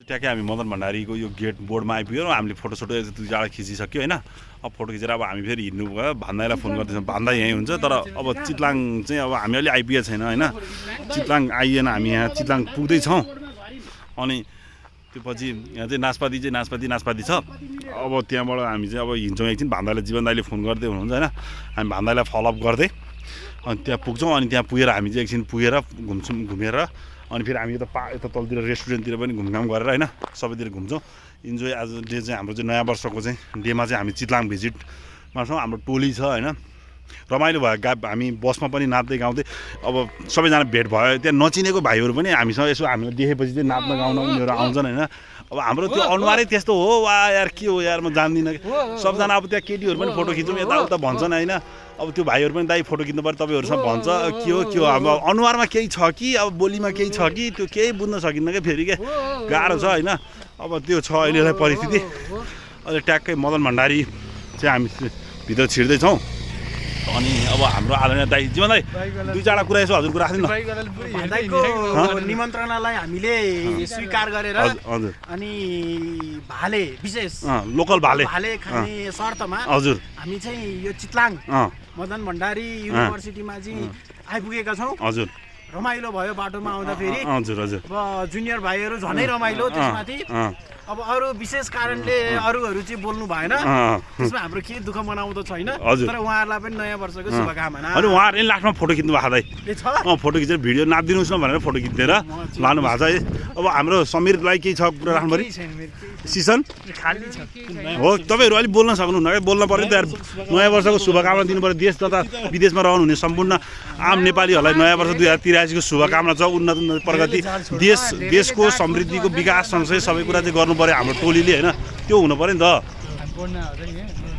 ट्याक्कै हामी मदन भण्डारीको यो गेट बोर्डमा आइपुग्यो र हामीले फोटोसोटो दुई चाँडा खिचिसक्यो होइन। अब फोटो खिचेर अब हामी फेरि हिँड्नु गयो। भन्दालाई फोन गर्दैछौँ, भन्दा यहीँ हुन्छ, तर अब चितलाङ चाहिँ अब हामी अलि आइपुगेको छैन होइन। चितलाङ आइएन, हामी यहाँ चितलाङ पुग्दैछौँ। अनि त्यो पछि यहाँ चाहिँ नासपाती छ। अब त्यहाँबाट हामी चाहिँ अब हिँड्छौँ एकछिन। भन्दालाई जीवन दाइले फोन गर्दै हुनुहुन्छ होइन। हामी भन्दालाई फलोअप गर्दै अनि त्यहाँ पुग्छौँ। अनि त्यहाँ पुगेर हामी चाहिँ एकछिन पुगेर घुमेर अनि फेरि हामी यता तलतिर रेस्टुरेन्टतिर पनि घुमघाम गरेर होइन सबैतिर घुम्छौँ। इन्जोय आज डे चाहिँ हाम्रो चाहिँ नयाँ वर्षको चाहिँ डेमा चाहिँ हामी चितलाङ भिजिटमा छौँ। हाम्रो टोली छ होइन। रमाइलो भयो। हामी बसमा पनि नाच्दै गाउँदै अब सबैजना भेट भयो। त्यहाँ नचिनेको भाइहरू पनि हामीसँग यसो हामीले देखेपछि चाहिँ नाच्न गाउन उनीहरू आउँछन् होइन। अब हाम्रो त्यो अनुहारै त्यस्तो हो। वा यार के हो यार, म जान्दिनँ कि सबजना अब त्यहाँ केटीहरू पनि फोटो खिचौँ यताउता भन्छन् होइन। अब त्यो भाइहरू पनि दाइ फोटो खिच्नु पर्यो तपाईँहरूसँग भन्छ के हो अब अनुहारमा केही छ कि अब बोलीमा केही छ कि त्यो केही बुझ्न सकिन्न क्या फेरि के गाह्रो छ होइन। अब त्यो छ अहिलेलाई परिस्थिति। अहिले ट्याक्कै मदन भण्डारी चाहिँ हामी भित्र छिर्दैछौँ। अनि अब हाम्रो आदरणीय दाइ जीवन दाइ दुई चारवटा कुरा यसो हजुरको राख्दिनु न। निमन्त्रणालाई हामीले स्वीकार गरेर हजुर अनि भाले विशेष लोकल भाले खाने शर्तमा हजुर हामी चाहिँ यो चितलाङ मदन भण्डारी युनिभर्सिटीमा चाहिँ आइपुगेका छौँ। हजुर रमाइलो भयो बाटोमा आउँदाखेरि। हजुर हजुर अब जुनियर भाइहरू झनै रमाइलो। त्यसमाथि अब अरू विशेष कारणले अरूहरू चाहिँ बोल्नु भएन। त्यसमा हाम्रो के दुःख मनाउँ त छैन, तर उहाँहरूलाई पनि नयाँ वर्षको शुभकामना। अनि उहाँहरूले लास्टमा फोटो खिच्नु भएको दाइ फोटो खिचेर भिडियो नाचिदिनुहोस् न भनेर फोटो खिचेर लानु भएको छ है। अब हाम्रो समीरलाई केही छ कुरा राख्नु पऱ्यो सिसन हो। तपाईँहरू अलिक बोल्न सक्नुहुन्न क्या, बोल्न पऱ्यो नि त यार। नयाँ वर्षको शुभकामना दिनु पऱ्यो। देश तथा विदेशमा रहनुहुने सम्पूर्ण आम नेपालीहरूलाई नयाँ वर्ष 2083को शुभकामना छ। उन्नत प्रगति देशको समृद्धिको विकास सँगसँगै सबै कुरा चाहिँ गर्नु पऱ्यो हाम्रो टोलीले होइन। त्यो हुनु पऱ्यो नि त।